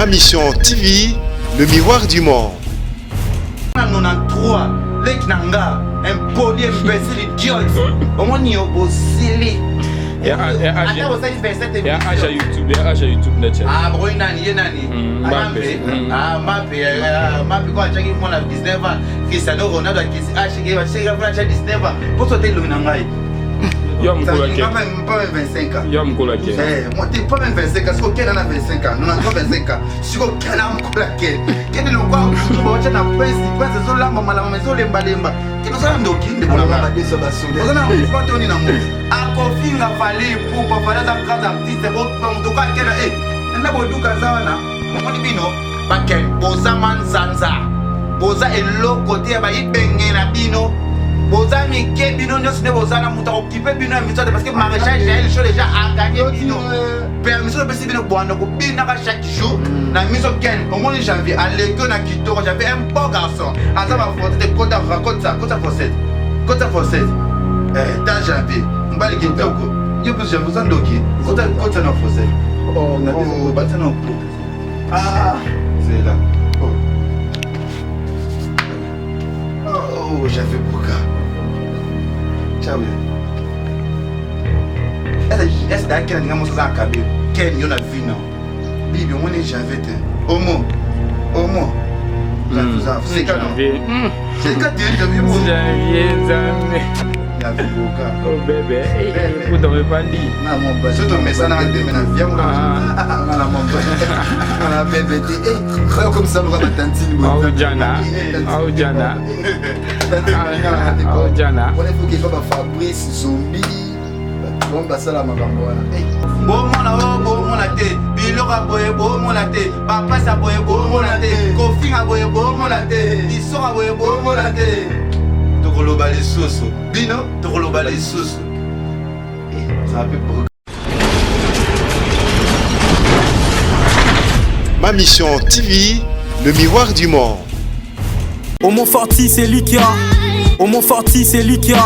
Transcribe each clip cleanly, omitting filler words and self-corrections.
Ma Mission TV, le miroir du monde. 93 leki na nga impoli imbécile idiot omoni yo bosili ata bosali 27 ya age ya youtube ya age ya youtube neti ah bokoyi nani ye nani mm, Mbappe mm. ah Mbappe eh, Mbappe ko atiaki mwana 19 ans Cristiano Ronaldo akisi age ke batiaki mwana atia 19 ans poso te elongi na ngai yo mokolo ake pas même 25 ans yo mokolo ake eh moi t'es pas même 25 ans siko kena na 25 ans non non 25 ans siko kena mokolo ake kende lokwa kutu baotya na prince prince ezolamba malama ezolembalemba kende osala ndoki ndeko na ngai oza na mouvement toni nango akofinga fali pupa fali aza grand artiste moto ka kena e nanda boduka aza wana omoni bino baken boza manzanza boza eloko te ya bayibenge na bino boza mike bino nyonso nde boza na moto akokipe bino ya miso te parce que maréchal jael sho déjà aganye bino permission opesi bino bwanda kobinaka chaque jour na miso ken omoni janvier aleki yo na kitoko janvier un beau garçon aza baforte te kota kota kota fossette kota fossette eh, ta janvier mobali kitoko yo mpe janvier oza ndoki kota kota na fossette oh, batisa na ah zela oh. Oh, j'avais boka. Ciao. Est-ce que ken nga mosa akabe ken yo na vino bibi omoni janvier te omo omo seka no seka te janvier janvier nzambe naviboka oh bebe kuta mepandi soki tomesana ndeme na viangana bebe te oyo komisa loka batantine aujana aujana aujana wana efoki epa bafabrice zombi bango basala makambo wana bomona o bomona te biloko ya boye bomona te bapasi ya boye bomona te kofinga boye bomona te lisoka boye bomona te tokoloba lisusu bino tokoloba lisusu Ma Mission TV, le miroir du monde. Homo Forti, c'est lui qui a. Homo Forti, c'est lui qui a.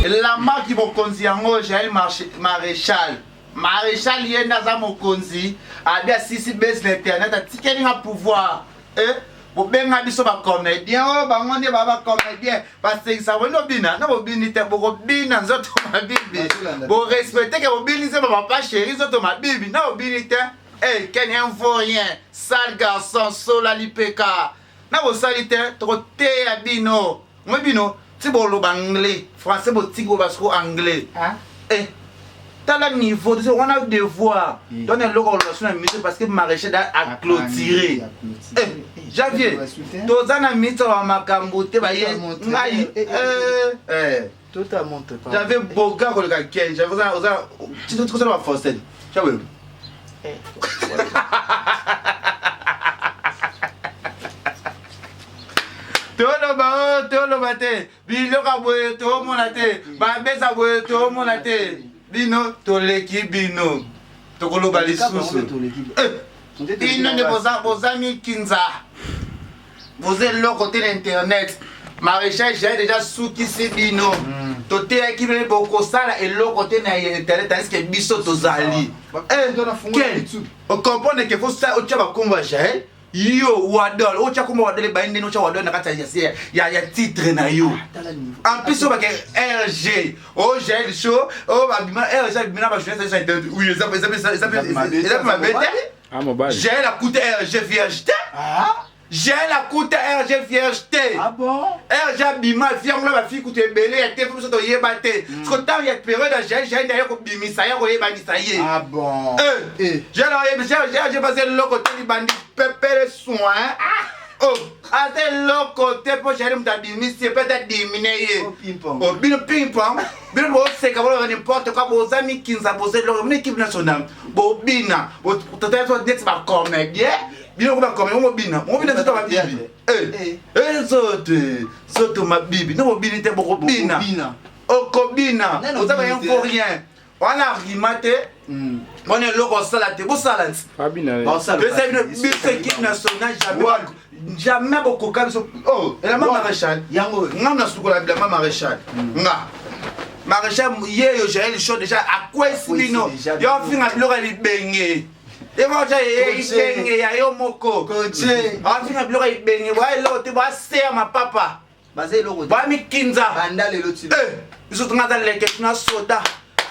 Elamba mokonzi yango Jael Maréchal. Maréchal ye nde aza mokonzi abi asisi base na internet atikeli nga pouvoir eh? bobenga biso bacomédien oyo oh, bango nde baa bacomédien basekisa boni obina na bobini te bokobina nzoto mabibi borespecte ke bobini nzembo papa chéri nzoto mabibi na bobini te hey, ken un vaurien sale garçon sola lipeka na bosali te tokoteya bino moi bino ti boloba anglais français botiki boba siko anglais eh, tala niveau wana devoir tona eloko relation na ministre parce que maréchal a clôturé eh, javier toza na ministre ya makambo te baye ngai eh, javier boga koleka ken javier oza tikosala baforcel javier toloba o oh, toloba te biloko ya boye toomona te babesa boye toomona te bino toleki bino tokoloba lisusu eh, bino nde boza mikinza boza eloko te na internet maréchal jael deja sukisi bino hmm. toteyaki bino bokosala eloko te na internet tandis ke biso tozali eh, ken ocomprendre ke fo otya bakombo ya jael yo wadol otya kombo wadol ebayi ndeni otya wadol na kati ya titre na yo ah, en plus oyo bake rg o jael show oyo babima rg abima na bajournaliste ya internet oui eza mpe mabe te ah, jael akuta rg vierge te ah. jael akuta rg vierge te ah bon? rg abima fiangola bafille kutu ebele ya te biso toyeba te hmm. siko ntango ya periode ya jael jael nde aye kobimisa ye koyebanisa ye ah bon? eh. Eh. jael ayebi baza eloko te libandi pepele soin ah. Oh, aza eloko te mpo jael moto abimisi ye mpe ata dimine ye oh, oh, bino ping pong bino boseka bolobaka n'importe quoi boza mikinza boza eloko bino équipe nationale bobina tata neti bacomédien bino ko bacomédien bobina bobina nzoto mabibi eh, eh, nzoto nzoto mabibi no bobini te bokobina okobina oza ba info rien wana rima te hmm. wana eloko osala te bosala ti pesa bino biso équipe nationale jamais jamais bokoka biso oh elamba maréchal yango nga nasukola bilamba maréchal hmm. nga maréchal yeyo jael show déjà akwesi bino yo afinga biloko ya libenge. Emaja ibenge ya yo moko. Afinga biloko ya ibenge bwa eloko te bwa seya mapapa. Baza eloko te. Bwa mikinza. Banda lelo ti. Eh, biso tonga za leke tuna soda.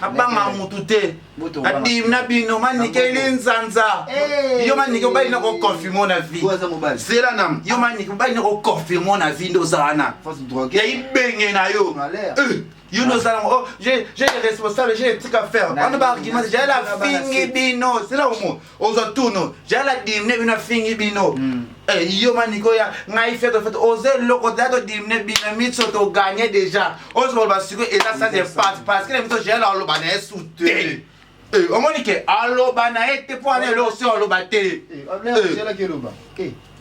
Nabanga mutu te. Nadimi na bino manike linzanza. Eh. Yo manike obali na ko confirmer na vie. Oza mobali. Zela na yo manike obali na ko confirmer na vie ndoza wana. Force drogue. Ya ibenge na yo. Eh. You know ça, oh, j'ai j'ai les responsables, j'ai les trucs à faire. On ba argument, j'ai la fingi bino, c'est là au mot. Ozo tourno, j'ai la dimne bino fingi bino. Eh yo maniko ya ngai fait fait oser loko da to dimne bino mitso to gagner déjà. Ozo ba siko et ça ça c'est pas parce que les mitso j'ai la loba na sous te. Eh omoni ke aloba na ye te po ana eloko si aloba te.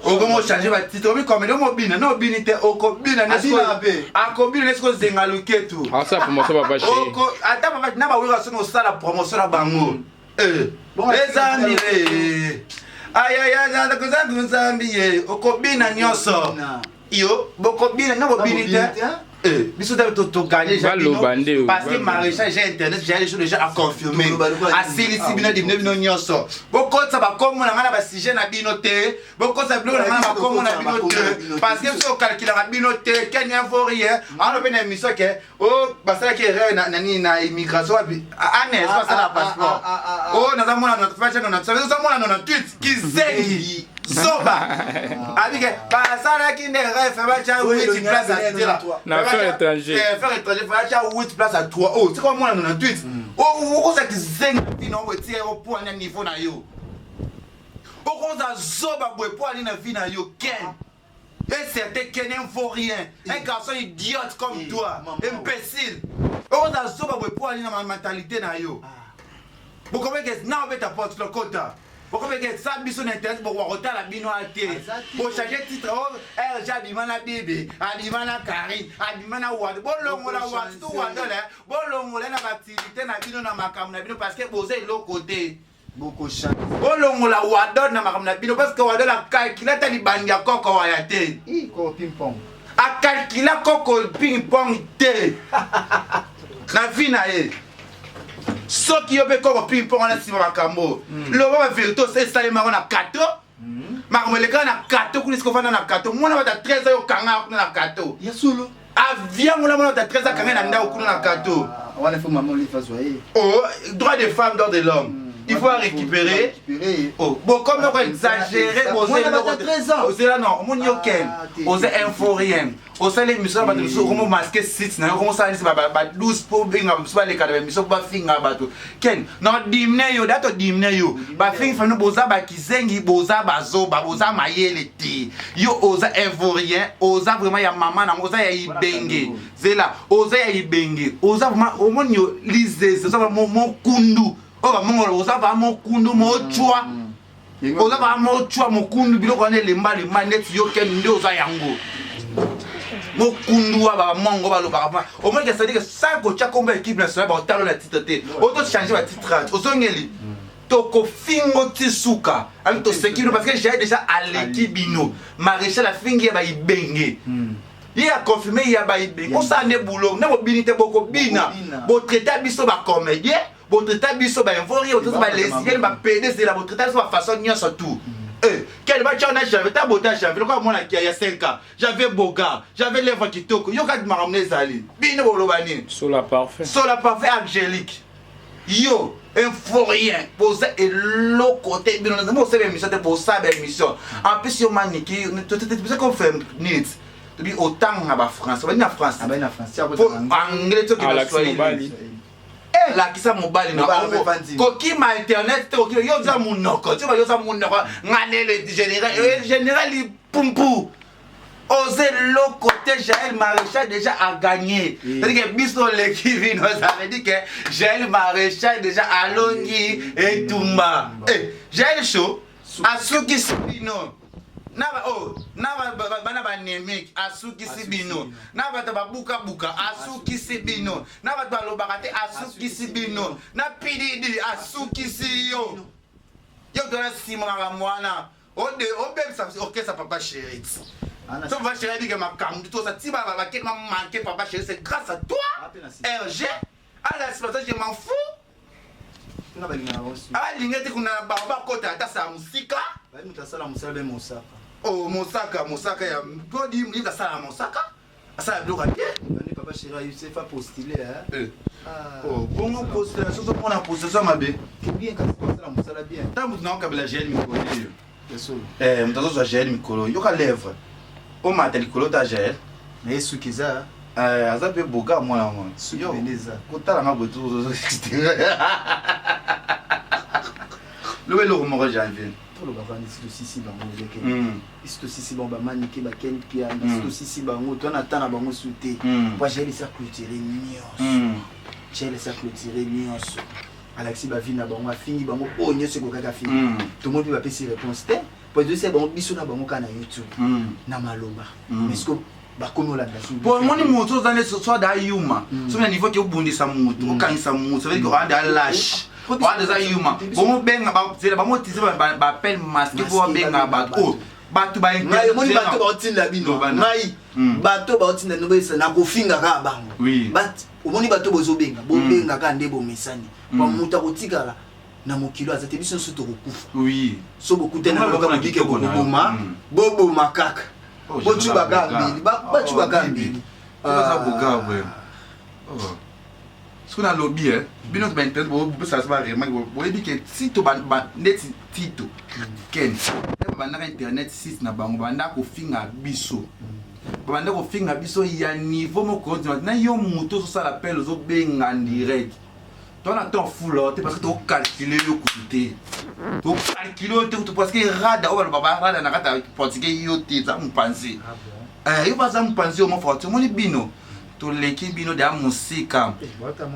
Okomo changer ba titre, omi komede omobina, na obini te okobina Abina pe. Akobina nesiko zenga luketu. Asala promotion papa chéri. Oko ata papa na ba wira sono osala promotion na bango. Eh. Bon, Ezambi eh. Ay ay ay ay kozangu nzambi ye okobina nyonso. Yo bokobina na bobini te. Eh, biso te to to gagner déjà Baloba bino, nde, parce que baloba. maréchal j'ai internet j'ai les choses déjà à confirmer Toloba lokola asilisi ah, bino dibino bino nyonso bokotisa bakombo na ngai na basujet na bino te bokotisa biloko na ngai na bakombo na bino te parce que biso okalkulaka bino te kenya vaut rien wana mpe na émission ke o basalaki erreur na nini na immigration wapi anes basala passeport o naza mona oza mona 98 kizengi zoba abike basalaki nde ref batya 8 place à tela Na affaire étranger. Affaire étranger batya 8 place à 3 o tika omona 98 okozala kizengi na bino otie opoa na niveau na yo okoza zoba boye po ali na vie na yo ken. Un certain Ken, un vaurien, un garçon idiote comme Eh, toi, maman. imbécile. Okoza zoba boye po ali na mentalité na yo. Bokomeke na obeta porte lokota. Bokomeke sa biso na internet bokoka kotala bino a te. Aza te. Bochange titre o RG abima na Bibi, abima na Karine, abima na Wado. Bolongola Wado, tout Wado là. Bolongola na activité na bino na makambo na bino parce que boza eloko te. Bokochange. Bolongola Wadon na makambo na bino parce que Wadon akalkila ata libandi ya koko waya te. Ko ping pong. Akalkila koko ping pong te na vie na ye. Soki yo mpe koko ping pong wana nsima makambo loba ba vérité osi esalemako na kato makambo elekaka na kato kuna esika ofanda na kato mwana bata 13 ans yokanga kuna na kato Ya solo. aviango na mwana bata 13 ans akanga na ndako kuna na kato. Wana faut maman Olive azwa ye. Oh, droit des femmes, droit de l'homme. Il faut récupérer. Récupérer. Oh, bon, comme on exagéré, Mwana bata 13 ans. Ozela non, mon Ah, yoken. te, Oza te, te, inforien. Osala émission bato mosusu okomo masque site na yo okomo sala nisi ba 12 po benga mosusu baleka na baémission po bafinga bato. Ken, na dimne yo, dato dimne yo. Bafingi fano boza bakizengi, boza bazoba, boza mayele te. Yo oza inforien, oza vraiment ya mama nango, oza ya ibenge. Zela, oza ya ibenge, oza vraiment omoni yo lizeze, oza vraiment mokundu. Oyo bamongolo oza vraiment mokundu, mochwa. Oza vraiment mochwa mokundu biloko wana elemba lemba neti yo ken nde oza yango. Mokundu wa bamongo balobaka ma. Omoni ke c'est-à-dire que sans kotia kombo ya équipe nationale baotalo na titre te. Oto changer ba titre ozongeli. Tokofingo ti suka. Ami toseki bino parce que j'ai déjà aleki bino. Maréchal afingi ya ba ibenge. Ye a confirmé ya ba ibenge. Osala nde boulot, nde bobini te bokobina. Bokobina. Botraita biso ba comédien, botraita biso ba invorie, botraita ba lesbienne, ba PD, la botraita biso ba façon nyonso tout. Eh, quel match on a j'avais ta beauté j'avais le moi qui y a 5 ans, j'avais Boga, j'avais lèvre kitoko. Yo ka makambo ezali. Bino boloba nini? Sola parfait. Sola parfait angélique. Yo, inforien, posa eloko te bino na mo sebe émission te bosa ba émission. En plus yo maniki, tout tout tout qu'on fait nit. Tobi autant na ba France, ba na France. Abai na France. Po anglais to Ah, ki lakisa Swahili. mobali. Eh, lakisa mobali na Mobali ongo. mpe Kokima internet te kokima yo oza monoko ti ba yo oza monoko nganele général eh, général pumpu Osez le côté Jaël Maréchal déjà a gagné. C'est-à-dire que biso leki vino, ça veut dire que Jaël Maréchal déjà alongi et Tumba. Eh, Jaël Show, asukisi bino. Na ba oh, na ba ba- bana ba anémique, asukisi bino. Na bato babuka buka, asukisi bino. Na bato balobaka te, asukisi bino. Na PDD, asukisi yo. Yo tona nsima makambo wana. Ode obebisa orchestre papa chéri. So papa chéri dit que makambo tout ça ti ba ba ba manqué papa chéri, c'est grâce à toi. Ah, pe na si. RG à la situation je m'en fous. Kuna balingaka bango su. Alinga te kuna bango bakota ata saa mosika. Baye moto asala mosala be mosaka. Oh, mosaka, mosaka ya todi mutu asala mosaka. Asala biloko ya bien. Bande papa chéri Youssef a postulé hein. Eh. Ah. Oh, bongo postulation ozomona postulation mabe. Bien kasi asala mosala bien. Ntango moto naokabela gel mikolo oyo. Ya solo. Eh, moto azozwa gel mikolo, yoka lèvre. Omata likolo ta gel. Na ye suki eza. Eh, aza mpe boga mwana yango. Suki Yo, pende eza. kotala nga boye loba eloko moko janvier. Tolobaka neti tosisi bango ezeke. Esi tosisi bango bamanike baken piana. Esi tosisi bango toa na ta na bango su te. Po Jael esi aclôturé nyonso. Jael esi aclôturé nyonso. Alakisi bavi na bango, afingi bango oyo nyonso ekokaki afingi. Tomoni mpe bapesi réponse te. Po ezosala bango biso na bango kaka na YouTube. Na maloba. Mais siko bakomi olanda su. Po omoni moto oza nde so ada yuma, soki na niveau ke obundisa motu, okangisa motu, ça veut dire que oanda lâche, oanda eza yuma. Bomobenga bazela bamotize baappel masqué po babenga bato oyo bato. Ngai omoni bato baotinda bino. Lobana. Ngai bato baotinda bino boyesa nakofinga kaka bango. Oui. Omoni bato bozobenga, bobenga kaka nde bomesani. Po moto akotikala na mokilo aza te, biso nyonso tokokufa. Oui. So bokutani na Bongo loka bakona bobike kitoko na yo. bokoboma, boboma kaka. Oh, Bocuba kaka boga. mbeli, bacuba kaka Oh, bibi. mbeli. Oza boga vraiment. Oh. Soki nalobi bino to bainternet bopesaka so baremarke, boyebi ke tito neti Tito Ken nde babandaka internet, site na bango babanda kofinga biso, babanda kofinga biso ya niveau moko ondima na yo moto ozosala appel, ozobenga en direct, to na temps fula te, parce que tocalcule yo kutu te, tocalcule yo te kutu, parce que rada oyo baloba barada na kati ya portugais yo te, eza mopanzi. Eh, yo baza mopanzi oyo moforti. Omoni bino toleki bino deya mosika.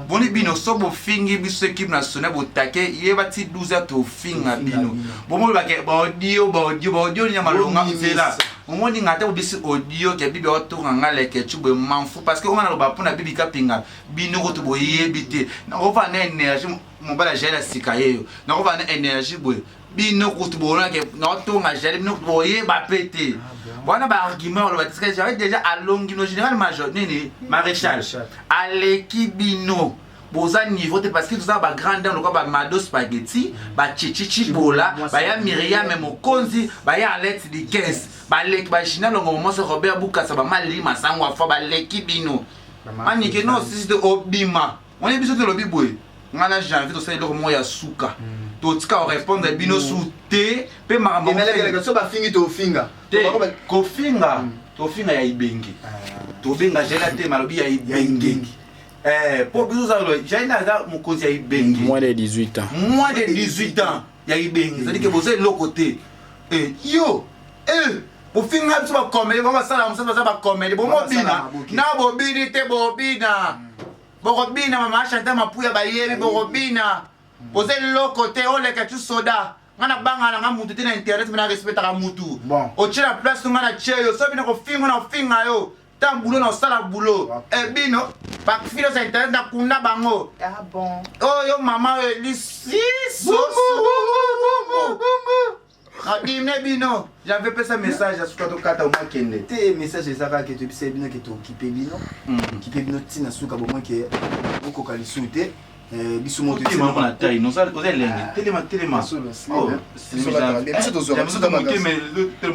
Boni bino so bofingi biso équipe nationale, botake yeba ti 12 heures tofinga bino. Bomoni bake baaudio, baaudio, baaudio nini ya malonga nzela. Omoni nga ata bobisi audio ke bibi aotonga nga leke tu boye manfu, parce que onga naloba mpona bibi kapinga bino kutu boyebi te. Nakofana na énergie mobali ya Jael ya sika yeyo, nakofana na énergie boye, bino kutu bomonake naotonga Jael, bino kutu boyeba mpe te. Wana baargument oloba tisika Jael déjà alongi no général major nini maréchal aleki bino, boza niveau te, parce que toza bagrand dame lokola bamado spaghetti, bachichi chibola, baya Miriame Mokonzi, baya Alet Likes, baleki bagina longo momoso Robert Bukasa, bamalili masango afa baleki bino. Manike no sisi te obima wana biso tolobi boye. Nga na janvier tosala eloko moko ya suka, totika korépondre bino su te mpe makambo Emeleleka so bafingi tofinga. Te kofinga, tofinga ya ibenge, tobenga Jael te, malobi ya ibenge. Eh, po biso ozala Jael aza mokonzi ya ibenge. Moins de 18 ans. Moins de 18 ans ya ibenge, c'est-à-dire que boza eloko te. Eh, yo eh, bofinga biso bakomeli, bango basala mosala, baza bakomeli, bomobina na bobini te, bobina bokobina mama Chantal Mapuya bayebi bokobina, boza eloko te. Oleka tu soda, nga na banga na nga mutu te na internet, mpe na respectaka mutu. Bon. Otie na place nga na tie yo, so bino kofinga na kofinga yo tan bulo na osala bulo. E bino bafilo za internet na kunda bango oyo mama oyo elisiso adimne bino. J'avais pesa message ya suka, tokata omakende. Te, message eza kaka ke toyebisa bino ke tookipe bino, okipe bino ntina suka bomoi ke bokoka lisusu te. Eh, biso moto Telema na tai, oza elenge, telema, telema. Solo, slim, hein. Biso bataka nde, biso tozwaka, biso to bagasi.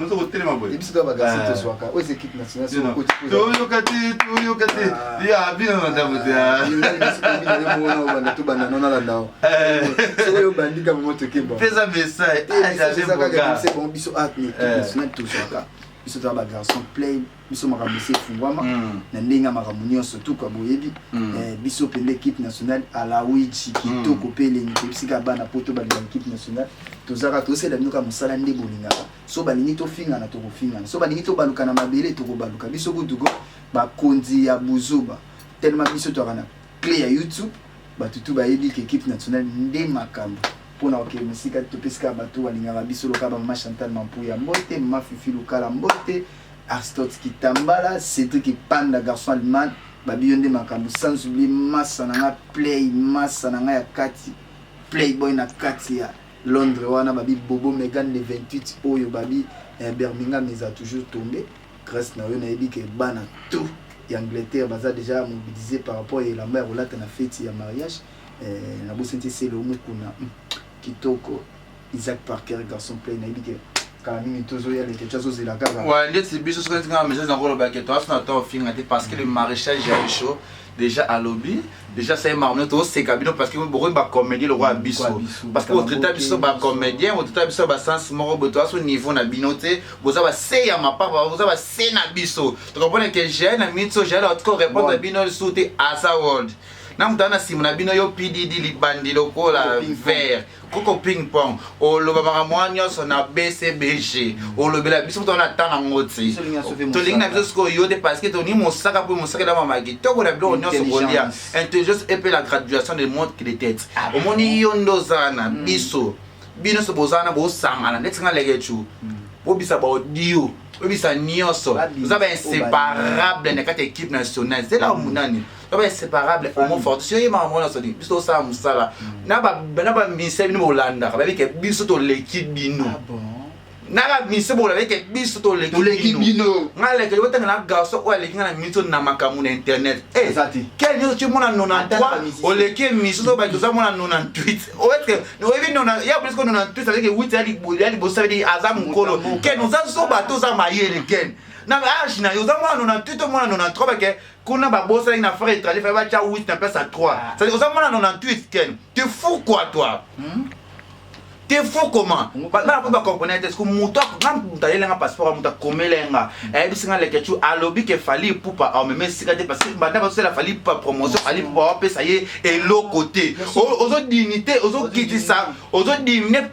Kotelema boye. Biso to bagasi tozwaka oyo eza équipe nationale so okoti. Toyoka te, toyoka te ya bino na ndambo te. Banda tobanda no nalanda o soki oyo bandika momo tokeba. Pesa message. Bon, biso art na équipe nationale tozwaka, biso toza bagarçon play, biso makambo esi efungwama na ndenge ya makambo nyonso tuka boyebi. Eh, biso mpenza équipe nationale alawiji kitoko mpe elengi. Toyebisika bana po to balingaka équipe nationale, tozaka tosala bino kaka mosala nde bolingaka. So balingi tofingana, tokofingana. So balingi tobaluka na mabele, tokobaluka. Biso kutuko bakonzi ya buzoba tellement biso toyaka na clé ya YouTube, bato tu bayebi ke équipe nationale nde makambo. Mpona kokende mosika, topesika bato balingaka biso loka bamama Chantal Mampuya mbote, mama Fifi Lukala mbote, Aristote Kitambala, Cédric Panda garçon allemand babi yo nde makambo, sans oublier masa na nga play, masa na nga ya kati playboy na kati ya Londres wana babi Bobo Megan le 28 oyo babi Birmingham eza toujours tombé grâce na yo. Nayebi ke bana tout ya Angleterre baza déjà mobilisé par rapport ya elamba ya kolata na feti ya mariage. Nabosani te Selo Mukuna, kitoko Isaac Parker, garçon play, nayebi ke kala mingi tozoya leke ti azozela kaka. Ouais, ndeti biso soki ntinga message nango olobaki toasi na to ofinga te, parce que le maréchal Jael Show déjà alobi déjà ça marmone, toseka bino parce que bokomi bacomédien lokola biso, parce que botraita biso bacomédien, botraita biso basens moko boye, toza so niveau na bino te. Boza base ya mapapa, boza base na biso. Tocomprendre ke Jael na minute so Jael atika korépondre bino lisusu te. Aza world na moto aza na nsima na bino, yo PDD libandi lokola vert koko ping pong, oloba makambo wana nyonso na BCBG, olobela biso moto wana ata nango te. Tolingi na biso sikoyo yo te, parce que tolingi mosaka, mpo mosaka elama kitoko na biloko nyonso kolia. Intelligence epe la graduation de monde de tête. Omoni yo nde oza na biso, bino nyonso boza wana, bosangana neti nga Lekecu, bobisa baaudio, bobisa nyonso, oza bainséparable na kati ya équipe nationale. Zela monani oza bainséparable. Omo forte so oyebaka moko nyonso, biso tosala mosala na bamise. Bino bolandaka, bayebi ke biso toleki bino na bamise, bolanda ke biso toleki bino. Nga leke botanga na garçon oyo aleki nga na minute na makambo na internet. Quel nyonso ti mona 93 oleki émission so bato oza mona 98, oyebi ya presque 98 avec 8 ya liboso abedi aza mokolo. Ken, oza zoba to oza mayele? Ken, na age na yo, oza mwana 98 to mwana 93? Bake kuna babosalaki na frère étranger, fallait batya 8 na place ya 3. C'est oza mwana 98. Ken, t'es fou quoi, toi? T'es fou comment? Bana po bacomprendre te. Ceque moto nga moto ayelenga passeport, moto akomelenga, ayebisi nga Lekecu alobi ke Fally Ipupa ameme esika te, parce que banda bazosala Fally Ipupa promotion, Fally Ipupa apesa ye eloko te. Ozodini te, ozokitisa, ozodimine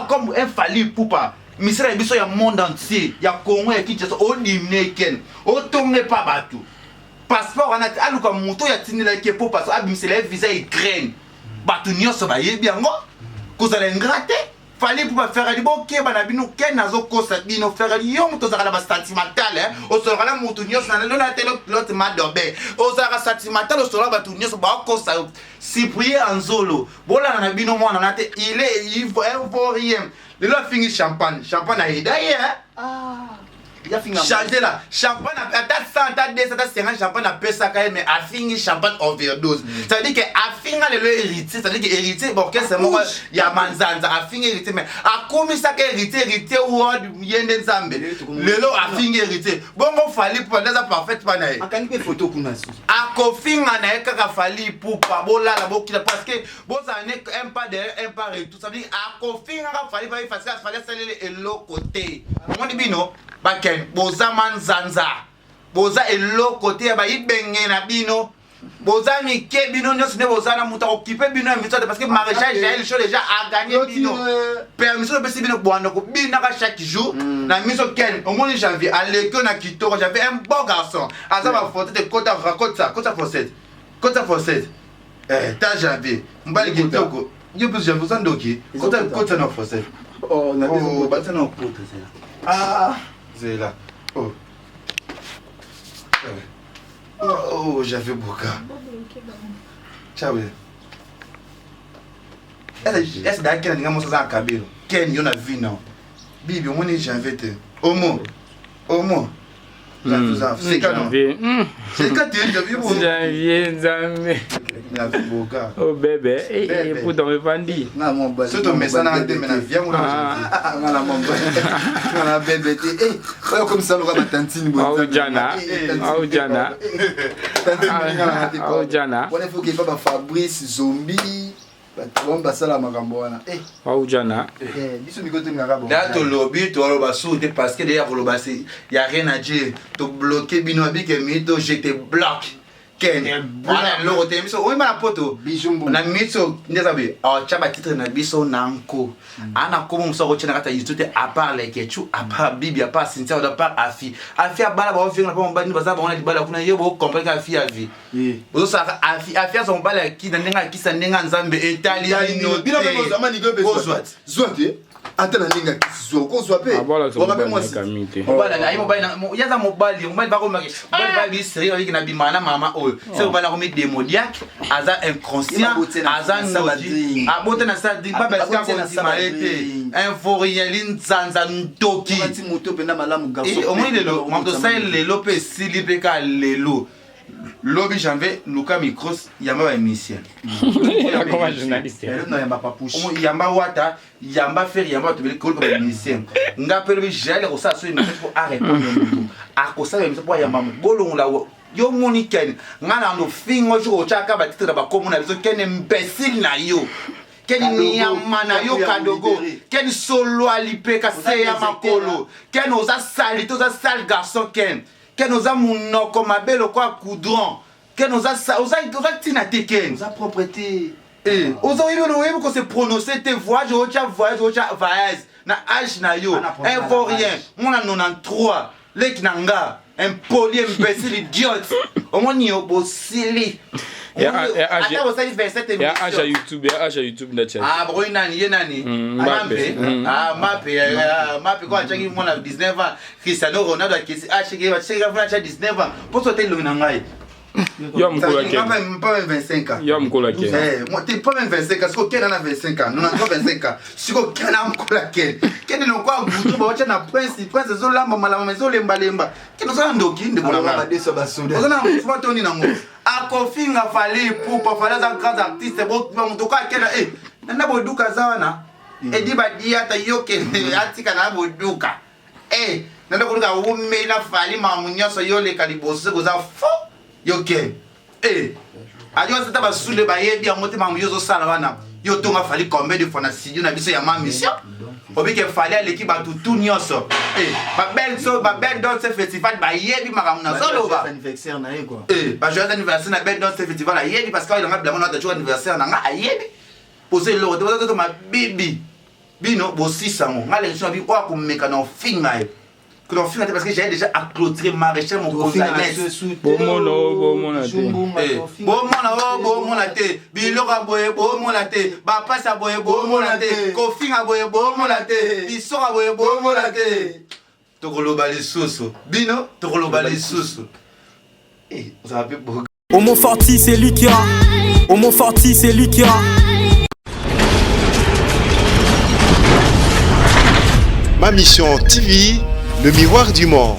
comme un Fally Ipupa, misala ya biso ya monde entier, ya Congo, ya Kinshasa, odimine. Ken, otonga epa bato passeport wana te. Aluka moto oyo atindelaki ye po passeport, abimisela ye visa Ukraine. Bato nyonso bayebi yango, kozala ingrat te. Fally mpo baferali, bokeba na bino. Ken azokosa bino. Ferali, yo moto ozalaka na basentimental, osolaka na motu nyonso na lelo na te lote madobe, ozalaka sentimental, osolaka bato nyonso, bakosa yo. Cyprien Anzolo, bolanda na bino mwana na te, il est un vaurien. Lelo afingi Champagne, Champagne ayeda ye. Change la Champagne, ata 100, ata 200, ata 50, Champagne apesaka ye, mais afingi Champagne overdose. Ça veut dire que afinga lelo Héritier, ça veut dire que Héritier, orchestre moko ya manzanza, afingi Héritier, mais akomisaka Héritier, Héritier world, ye nde Nzambe. Lelo afingi Héritier, bongo Fally Ipupa nde aza parfaite mpa na ye? Akangi mpe photo kuna susu. Akofinga na ye kaka Fally Ipupa. Bolala, bokila, parce que bozala ne un pas derrière, un pas retour. Ça veut dire akofingaka Fally, Fally, parce que Fally asaleli eloko te. Omoni bino baken, boza manzanza, boza eloko te ya bayibenge na bino, boza mike bino nyonso nde boza na moto akokipe bino ya miso te, parce que maréchal Jael Show déjà aganye bino permission, opesi bino bwanda kobinaka chaque jour na miso. Ken, omoni Janvier aleki oyo na kitoko. Janvier un bon garçon, aza bafote te. Kota, kota, kota fossette, kota fossette. Ta Janvier, mobali kitoko. Yo mpe Janvier, oza ndoki. Kota, kota na fossette. Batia na okota, zela, zela. Oh, oh, j'avais boka. Ciao. Est-ce que Ken alinga moso aza na kabelo? Ken, yo na vie na bibi, omoni Janvier te? Omo, omo seka no, seka te, Janvier. Janvier, Nzambe. Boka. Oh bébé, eh pourtant evandi. So tomesana te, me na vie yango. Nga na bébé te, oyo komisa loka batantine. Aujana, aujana, aujana. Wana il faut kepa bafabrice Zombi, bato bango basala makambo wana. Aujana. Biso miko tolingaka. Da tolobi, toloba su te, parce que deya koloba se ya rien à dire. Tobloke bino, abike mito, je te bloque. Ken wana eloko te. Biso oyeba na poto na miso nde eza boye, atya batitre na biso na nko ana komo mosu akotya na kati ya YouTube te, à part Lekechu, à part Bibi, à part Cynthia, à part Afi. Afi abala, baofinga na mpo mobali baza bango na libala kuna. Yo bocomprendre ka Afi, Afi ozosalaka Afi, Afi aza mobali akida ndenge akisa ndenge ya Nzambe etali bino te. Kozwa te. Zwa te, ata na ndenge akisi, zwa, okozwa mpe. Waka mpe mwasi. Mobali aye, mobali ye aza mobali, mobali bakomaki, mobali babiseri babiki na bima na mama oyo se mobali akomi démoniaque, aza inconscient, aza ndoki, abote na sa drink, babasika kondima ye te, un vaurien, linzanza, ndoki. Moto mpenza malamu garçon. Omoni lelo mamoto osali lelo mpe esili mpe ka lelo. Lobi janvier, luka micros, yamba ba émission. Akoma journaliste. Na yamba papouche. Yamba wata, yamba fer, yamba bato ebele koluka ba émission. Nga mpe lobi jael akosala so émission mpo arépondre motu. Akosala émission mpo ayamba motu. Bolongola yo moni ken. Nga na ndo fingo jour otyaka ba titre na bakombo na biso ken imbécile na yo. Ken nyama na yo kadogo. Ken solo alipeka se ya makolo. Ken oza sale, oza sale garçon ken. Ken oza munoko mabe lokola coudron. Ken oza oza oza ntina te ken. Oza propre te. Eh, oza oyebi oyebi ko se prononcer te voyage otya voyage otya voyage na age na yo un vaurien mwana 93 leki na nga impoli imbécile idiote omoni yo bosili ata bosali 27 Ya age ya YouTube, ya age ya YouTube na chat. Ah, bokoyi nani ye nani? Mbappe. Ah, Mbappe, ah, Mbappe ko atiaki mwana 19 ans. Cristiano Ronaldo akesi acheki bacheki afuna atia 19 ans. Poso te elongi na ngai. Yo mokolo akende. Pas même 25 ans. Yo mokolo akende. Eh, moi t'es pas même 25 ans, siko kena na 25 ans, 93 25 ans. Siko kena mokolo akende. Kende lokwa butu ba otya na prince, prince ezolamba malama ezolemba lemba. Kende osala ndoki ndeko na ngai. Badeso basoda. Oza na mouvement to nini nango? Akofinga Fally Ipupa, Fally aza grand artiste, bo moto ka akenda eh nanda boduka aza wana. Edi badiata yo kende atika na boduka. Eh, nanda koluka wumeli na Fally makambo nyonso yo leka liboso soki oza faux yo kende. Eh, ayo ata basule bayebi yango te makambo yo ozosala wana. Yo tonga Fally combien de fois na studio na biso ya ma mission? Obike Fally aleki bato tu nyonso. Eh, babelle so babelle danse festival bayebi makambo nazoloba. Anniversaire na ye quoi. Eh, ba joyeux anniversaire na belle danse festival ayebi parce que ayelanga bilamba na joyeux anniversaire na nga ayebi. Poser eloko te boza to mabibi. Bino bosisa ngo. Nga l'émission bi oyo akomeka na ofinga ye. Que na ofinga te parce que j'avais déjà à clôturer maréchal mokonzi Alex. Bomona o bomona te. Eh, bomona o bomona te biloko ya boye bomona te bapasi ya boye bomona te kofinga boye bomona te bisoka boye bomona te tokoloba lisusu bino tokoloba lisusu. Eh, ozala mpe boga. Homo Forti, c'est lui qui a. Homo Forti, c'est lui qui a. Ma Mission TV, le miroir du monde.